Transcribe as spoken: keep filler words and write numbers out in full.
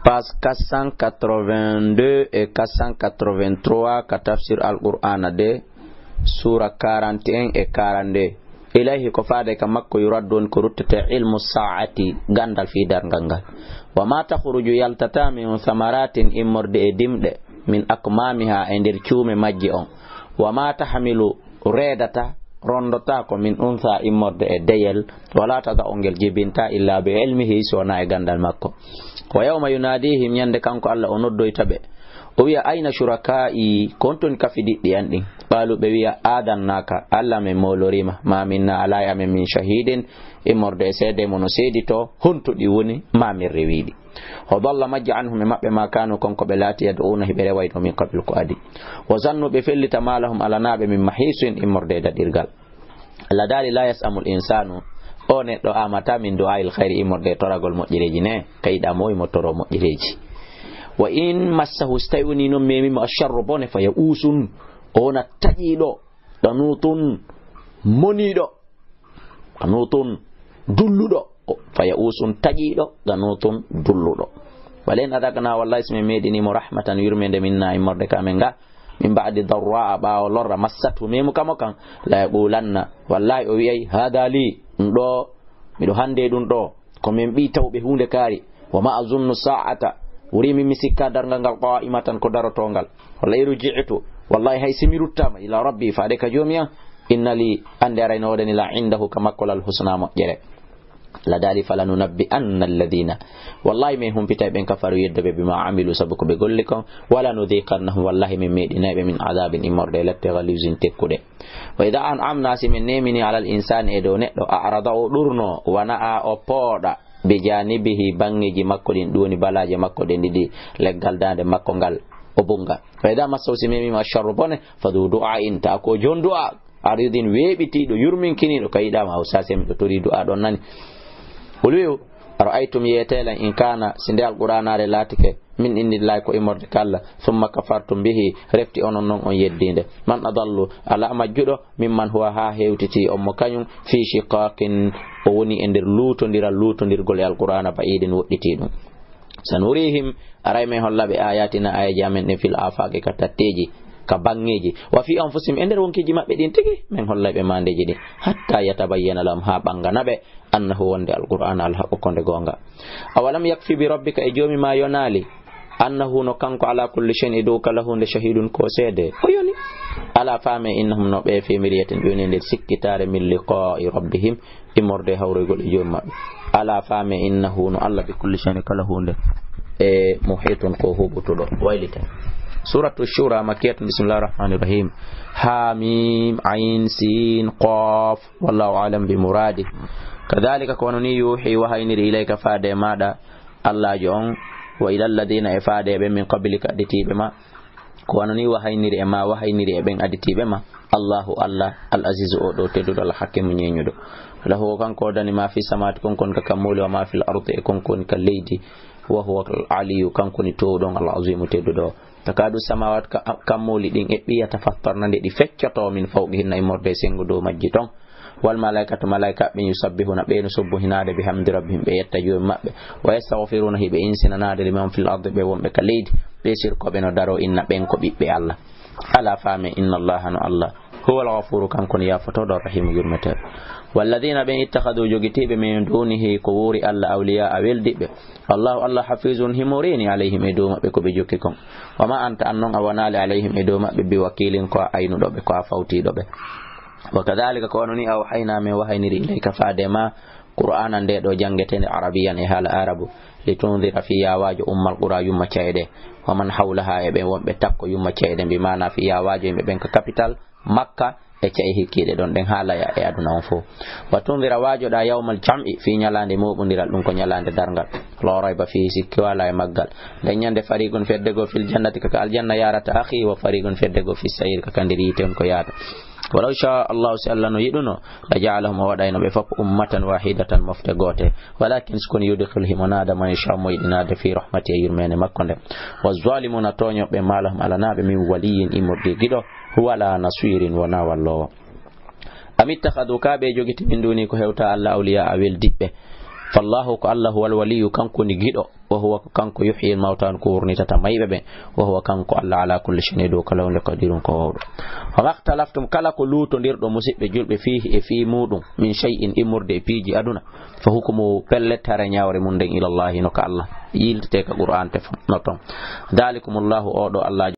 Page quatre cent quatre-vingt-deux e quatre cent quatre-vingt-trois ka tafsir Alqur'aana de, suura quarante et un e quarante-deux. Ilayhi, ko faade ka makko, yuraddu, woni ko ruttete, ilmu saa'ati, ganndal fii darngal ngal. Wa ma takhruju, yaltata, min thamaratin, immorde e dimɗe, min akmamiha, e nder cuume majje on. Wa ma tahmilu, reedata, rondota ko min untha, immorde e deyel, wala tada'u, ngel jibinta, illa bi ilmihi, so wona e ganndal makko. Wa yawma yunadihim, ñande kanko Allah o noddoyta ɓe, o wiya, ayna shuraka'i, ko on toni kafidiɗɗi an ɗin? Qalu, ɓe wiya, adannaka, Allah, min molorima, ma minna, ala e amen, min shahidin, immorde e seede mo no seedito, honto ɗi woni, ma min rewiɗi. Wa dalla, majji, anhum, e maɓɓe, ma kanu, kon ko ɓe laati, yad'una, hiɓe rewayno, min qablu, ko adi. Wa zannu, ɓe fellita, ma lahum, alanaɓe, min mahisin, immorde e daɗirgal. Allah daali, la yas'amul insanu, o neɗɗo amata, min du'a'il khayri, immorde e toragol moƴƴereeji ne, ka yiɗa mo, imo toro moƴƴereeji. Wa in massahu, so tawi woni non memimo, asharru, bone, fa ya'usun, o wona taƴiɗo, qanutun, moniɗo, qanutun, dulluɗo. Fa ya'usun, taƴiɗo, qanutun, dulluɗo. Wala in adaqna, wallahi, so min meeɗinimo rahmatan, yurmende, minna, immorde ka amen ga, min ba'di darra'a, ɓaawo lorra, massathu, memu kamo kan, la yaqulanna, wallahi, o wi'ay, hada li, ɗum ɗo, miɗo hande ɗum ɗo, ko min ɓii tawɓe huunde kaari. Wa ma azunnu sa'ata, wuri min mi sikka darngal ngal, qa'imatan, ko darotongal. Wala in ruji'tu, wallahi, hay si mi ruttama, ila rabbi, faade ka joomi an, inna li, ande arayno woodani la indahu, ka makko, lal husna, moƴƴere. La daali, falanunabbi'anna alladhina, wallahi, min humpitay ɓen, kafaru, yeddoɓe, bima amilu, sabu ko ɓe golli kon, wala nudhiqannahum, wallahi, min meeɗinay ɓe, min adabin, immorde e lette, ghalizin, tekkuɗe. Wa idha an'amna, si min nemini, alal insani, e dow neɗɗo, a'rada, o ɗurno, wa na'a, o pooɗa, bi janibihi, bangeji makko ɗin, ɗum woni balaje makko ɗen ɗiɗi, leggal dande makko ngal, o bunga. Wa idha massahu, si memima, asharru, bone, fa dhu du'a'in, ta ko jon du'a, aridin, weeɓitiiɗo, yurminkiniiɗo, ka yiɗama, o sase, miɗo tori du'a ɗon nani. Qul, wi'u, ara'aytum, yeetelen, in kana, si nde Alqur'aanaare laatike, min indillahi, ko immorde ka Allah, thumma kafartum bihi, refti onon non on yeddiinde. Man adallu, alaa majjuɗo, mimman huwa, haa hewtiti on mo kañum, fi shiqaqin, o woni e nder luutondiral, luutondirgol e Alqur'aana, ba'idin, woɗɗitii ɗum. Sanurihim, aray men holla ɓe, ayatina, ayaji amen ɗin, fil afaqi, ka tatteeji, ka banŋeeji, wa fi anfusihim, e nder wonkiiji maɓɓe ɗin tigi, men hollay ɓe maandeeji ɗin, hatta yatabayyana lahum, haa ɓanngana ɓe, annahu, wonde Alqur'aana, alhaqqu, ko nde goonga. Awalam yakfi bi rabbika, e Joomi ma yonaali, annahu, no kanko, ala kulli shay'in, e dow kala huunde, shahidun, ko seede. O yoni. Ala faame, innahum, no ɓe, fi miryatin, ɓe woni e nder sikkitaare, min liqa'i rabbihim, immorde e hawroygol e Joomi maɓɓe. Ala faame, innahu, no Allah, bi kulli shay'in, kala huunde, e muhitun, ko huɓutuɗo. Wayliten. Suratu Shura, makkiyatun, bismillahir rahmanir rahim. Ha mim, ayn, sin, qaf. Wallahu a'lam bi muradi. Kadhalika, ko wano ni, yuhi, wahayniri, ilayka, faade e maɗa, Allaajo on, wa ila alladhina, e faade e ɓen, min qablika, aditiiɓe ma. Ko wano ni wahayniri e ma, wahayniri e ɓen aditiiɓe ma. Allahu, Allah, al azizu, o ɗo tedduɗo, al hakimu, ñeeñuɗo. Lahu, ko kanko woodani ma fi samawati, kon kon ka kammuuli, wa ma fil ardi, e kon kon ka leydi. Wa huwa al aliyu, kanko ni toowɗo on, al azimu, tedduɗo. Takadu samawat, ka-, kammuuli ɗin eɓɓi, yatafattarna, nde ɗi feccoto, min fawqihinna, immorde e senngo dow majji ton. Wal malaikatu, malaika ɓen, yusabbihuna, ɓe no subbuhinaade, bihamdi rabbihim, ɓe yetta Joomi maɓɓe, wa yastaghfiruna, hiɓe insinanaade, liman fil ardi, ɓe wonɓe ka leydi, ɓe sirkooɓe no daro, inna, ɓen ko ɓiɓɓe Allah. Ala faame, inna Allaha, no Allah, huwal ghafuru, kanko ni yaafotooɗo, rahimu, yurmeteeɗo. Walladhina, ɓen, ittakhadhu, jogitiiɓe, min dunihi, ko wuuri Allah, awliya, a weldiɓɓe. Allahu, Allah, hafizun, himo reeni, alayhim, e dow maɓɓe, ko ɓe jokki kon. Wa ma anta, an non a wonaali, alayhim, e dow maɓɓe, bi wakilin, ko a aynuɗo ɓe, ko a fawtiiɗo ɓe. Wa kadhalika, ko wano ni, awhayna, men wahayniri, ilayka, faade ma, Qur'aana nde ɗo janngeteende, arabiyan, e haala arabu, litundira, fii yo a waajo, ummal qura, yumma ca'e ɗe, wa man hawlaha, e ɓen wonɓe takko yumma ca'e ɗen, bi maana fii yo a waajo yimɓe ɓen ka kapital, Makka, e ca'e hikkiiɗe ɗon ɗen, haalaya e aduna on fow. Wa tundira, waajoɗaa, yawmal jam'i, fii ñalaande mooɓondiral, ɗum ko ñalaande darngal. La rayba fiihi, sikki walaa e maggal. Nden ñande, fariqun, fedde goo, fil jannati, ka ka aljanna yaarata, akhi, wa fariqun, fedde goo, fis sa'ir, ka ka nder yiite on ko yaata. Walaw sha Allahu, si Allah no yiɗuno, la ja'alahum, o waɗayno ɓe fof ummatan wahidatan, mofte goote. Walakin, si kono, yudkhilu, himo naada, man yasha, mo yiɗi naade, fii rahmati, e yurmeende makko nde. Wa zalimuna, tooñooɓe, ma lahum, alanaa ɓe, min waliyyin, immorde giɗo, wala nasirin, wonaa walloowo. Am ittakhadhu, kaa ɓe jogiti, min duni, ko hewta Allah, awliya, a weldiɓɓe. Wallahu, ko Allah, huwal waliyu, kanko woni giɗo. Wa huwa, ko kanko, yuhyil mawta, ko wurnitata mayɓe ɓen. Wa huwa, kanko Allah, ala kulli shay'in, e dow kala huunde, qadirun, ko wawɗo. Wa maktalaftum, kala ko luutondirɗo, musiɓɓe julɓe, fiihi, e fii muɗum, min shay'in, immorde e piiji aduna, fa hukmuhu, pellet, hare ñaawre mum nden, ilallahi, no ka Allah, yiltete ka Qur'an te no ton. Dhalikumullahu, oo ɗoo Allah